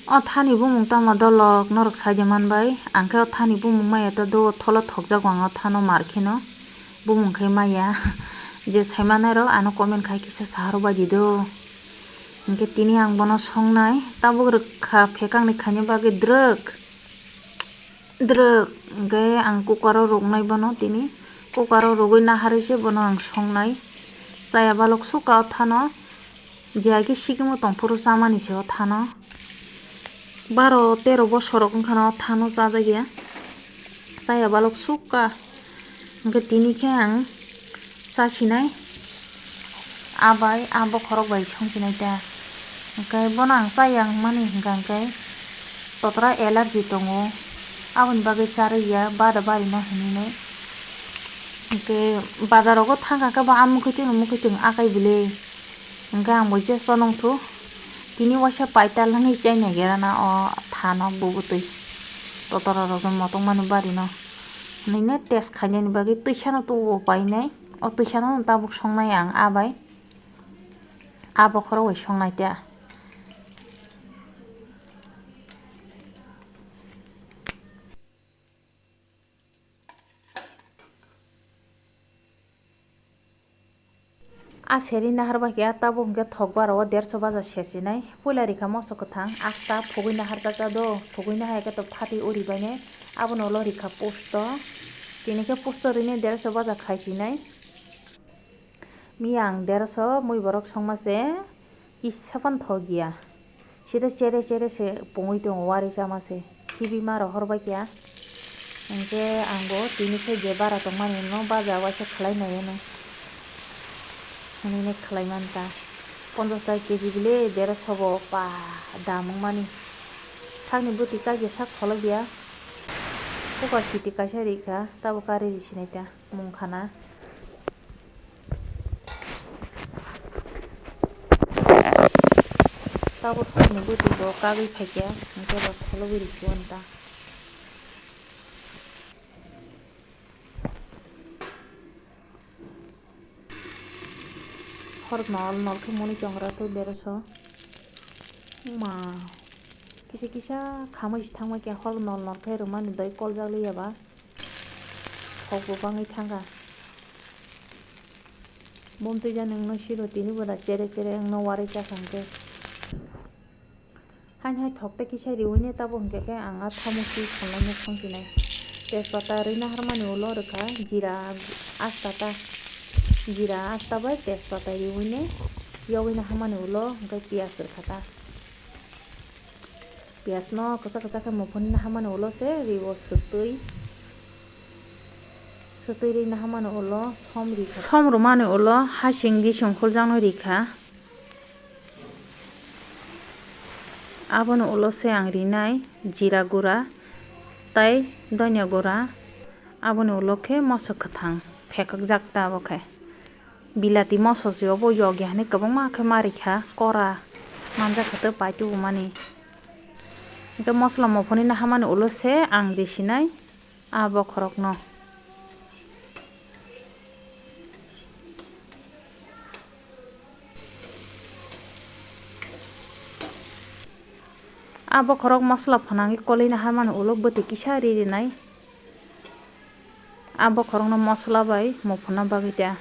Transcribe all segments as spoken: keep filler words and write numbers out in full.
O thani bumung tamo dolok norok saide manbai, ang khe o thani bumung maya ta do tholo thokjago ang o thano mar kheno bumung khe maya. Je sai manai rok ano comment khai kisa saharo bai di do. Hingke tini ang bono songnai tabuk rwkha phekangni khaina bagwi drwk. Drwk, hingke ang cooker o rwknai bono tini. Cooker o rwgwi naharwi se bono ang songnai. Chaya balok sukha o thano. Je hai khe sikimo tongphuru chamani se o thano. Baro tero bosor rok wngkha na o thano chajakya. Chaya balok sukha. Hingke tini khe ang chasinai. A bai, a bokhorok bai songchinai ta. Hingke bono ang chaya wngmani hingka hingke totra allergy tongo. Aboni bagwi charwi ya, bada barino hinwi nai. Hingke bazar rogo thangkha khe bo a mukhitwng mukhitwng akai bwle. Hingke ang bo jespa nongthu. Tini waisa paita langwi chai naigerana o thano bubutwi. Totora rok motok mani barino. Hinwi ne test khainani bagwi twisano tubo painai. O twisano tabuk songnai ang a bai. A bokhorok bai songnai ta. A seri nahar bai khe tabuk hingke thokbar o derso baja sersinai. Puila rikha moso kwthang asta phugwi nahar jak jak do, phugwi nahar khe to phatwi uri bainai. Abono ulo rikha posto, tini khe posto rinai derso baja khaisinai. Miya ang derso mui borok songma se kisa phano thok ya. Sida chere chere se pungwi tongo wari chama se. Khibi ma rohor bai kya. Hingke ang bo tini khe je bara tongmani no baja waisa khlai nai no. Hinwi ne khlai man ta. Ponchash taka keji bile derso bo pa dam wngmani. Sakni bwtwi kaijakhe sak kholobya. Cooker siti kaisa rikha, tabuk karwi risinai ta. Mung khana. Tabuk thokni bwtwi bo kagwi phaikha, hwnkhe bo kholobwi rikhe uanta. Hor nol nol khe moni chongra tei beraiso. Ma. Kisa kisa khamwi se thangma khe hor nol nol khe rwmani doi koljak liya ba. Thok bo bangwi thangkha. Bumtwi jani wngno siro tini boda chere chere wngno warwi chakha hwnkhe. Haini hai thok tei kisa riwi ne tabuk hwnkhe khe ang a thamuki salnai muk songchinai. Tejpata rwina harmani ulo rwkha jira asta ta. Jira asta bai tejpata riwi ne yogwina hamani ulo hwnkhe piyaj rwkha ta. Piyaj no kwchak kwchak khe muphunina hamani ulo se riwo swtwi. Swtwi rina hamani ulo som rikha. Som rwmani ulo hasing bising khuljakno rikha. Aboni ulo se ang rinai jira gura tei donya gura. Aboni ulo khe moso kwthang phekakjak ta abo khe. Bilati moso se obo yokya hinwi kwbangma khe ma rikha kora manjak khe tei pai tubumani. Hwnkhe mosola muphunina hamani ulo se ang risinai. A bokhorokno. A bokhorok mosola phanangwi kolina harmani ulo bwtwi kisa ririnai. A bokhorokno mosola bai muphunna bagwi ta.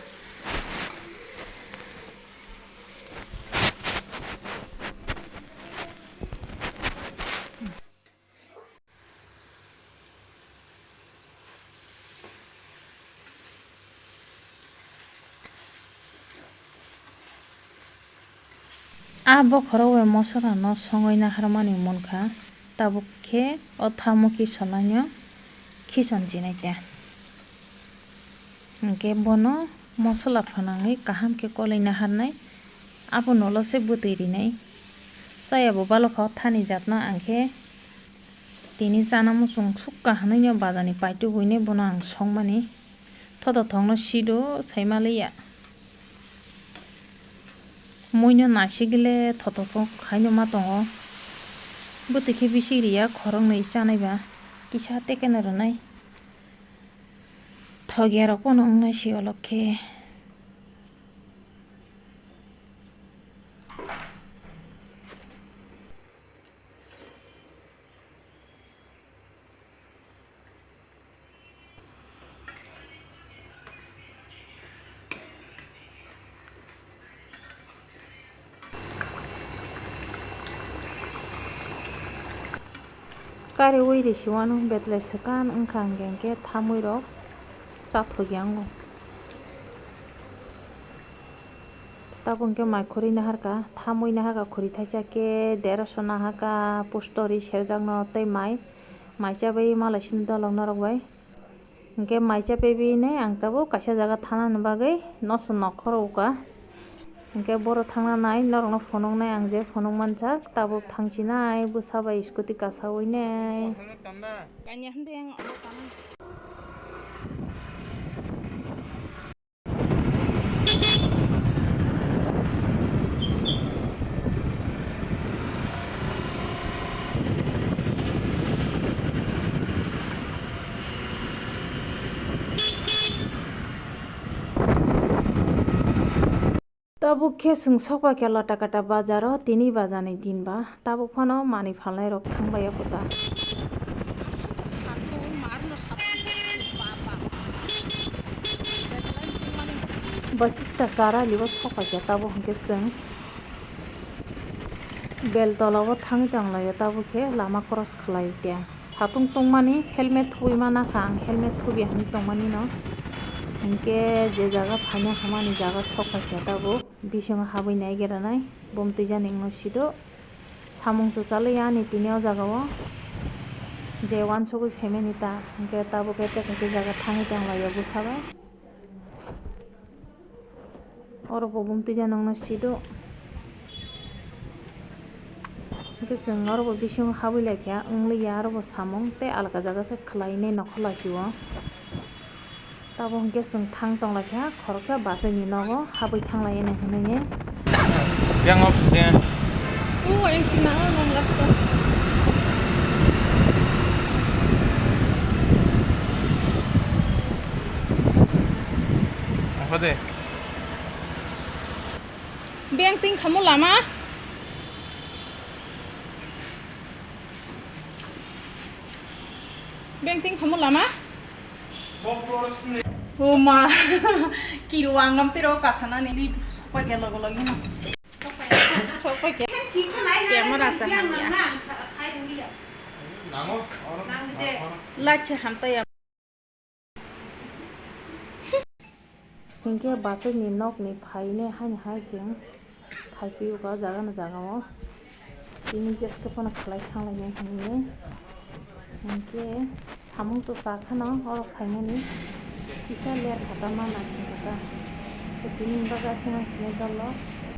A bokhorok bai mosola no songwi naharmani munkha, tabuk khe o thamuki sonaino khison chinai ta. Hwnkhe bono mosola phanangwi kaham khe kolwi naharnai, abono ulo se bwtwi rinai. Chaya bo balokha o thani jatno ang khe tini chana muchung sukha hinwi bazar ni paitugwi nai bono ang songmani. Thoto thokno sido saima liya. Muino nasigile thoto thok haino ma tongo. Bwtwi khe bisik riya khoroknwi chanaiba kisa tekeno rwnai. Thokya rok pono wngnai si olok khe. Kariui risiwano betlai swkang wngkha hwnkhe hwnkhe thamwi rok chathogya wngo. Tabuk hwnkhe mai khurui naharkha, thamwi naharkha khuri thaisa khe deroso naharkha postori serjakno tei mai, mai chabai malai sini dolok norok bai. Hwnkhe mai chapai bini ang tabuk kaisa jaga thanani bagwi noso nokhoro uka. Hwnkhe boro thangna nai norokno phunuknai ang je phunuk manjak tabuk thangsinai bwsa bai scooty kasaui nai. Tabuk khe chwng sokpai khe Latakata bazar o, tini bazar ni din ba, tabuk phano manwi phalnai rok thang bai ya kota. Basista chara libo sokpai khe tabuk hwnkhe chwng Beltola o thangwi tong lai o, tabuk khe lama cross khlai khe. Satung tongmani helmet thubui mana kha ang, helmet thubi hinwi tongmani no. Hinkhe je jaga phaina hamani jaga sok paikha tabuk, bisingo habwi nai gera nai, bumtwi jani wngno sido. Samung swchalwi ani tini o jaga o je uansugwi phaimani ta, hinkhe tabuk khe tei kaisa jaga thangwi tong lai o bwsa bai. Oro bo bumtwi jani wngno sido. Hwnkhe chwng oro bo bisingo habwi lai kha, wng li ya oro bo samung tei alka jaga se khlai nai nokho lai si o. Tabuk hwnkhe chwng thang tong lai kha, khoroksa bachai ni nogo habwi thang lai ya nai hwnwi. Yang off se. O, yang sina, o, nang last. Apa de? Beng ting khamu lama. Beng ting khamu lama. O ma. Kiru ang nam tiro kasana ni li sokpa ke logo logi na. Sokpa ke. Camera sa hanya. Lachi hamta ya. Hinkhe bachai ni nok ni phainai haini hai chwng phai phiyokha jaga ni jaga o. Tini gas khe phano khlai thang lai nai hinwi. Hinkhe samung to cha khano oro phainani kisa ler kha ta mana hinwi kha. Tini bagwi aswk nang khe dol o.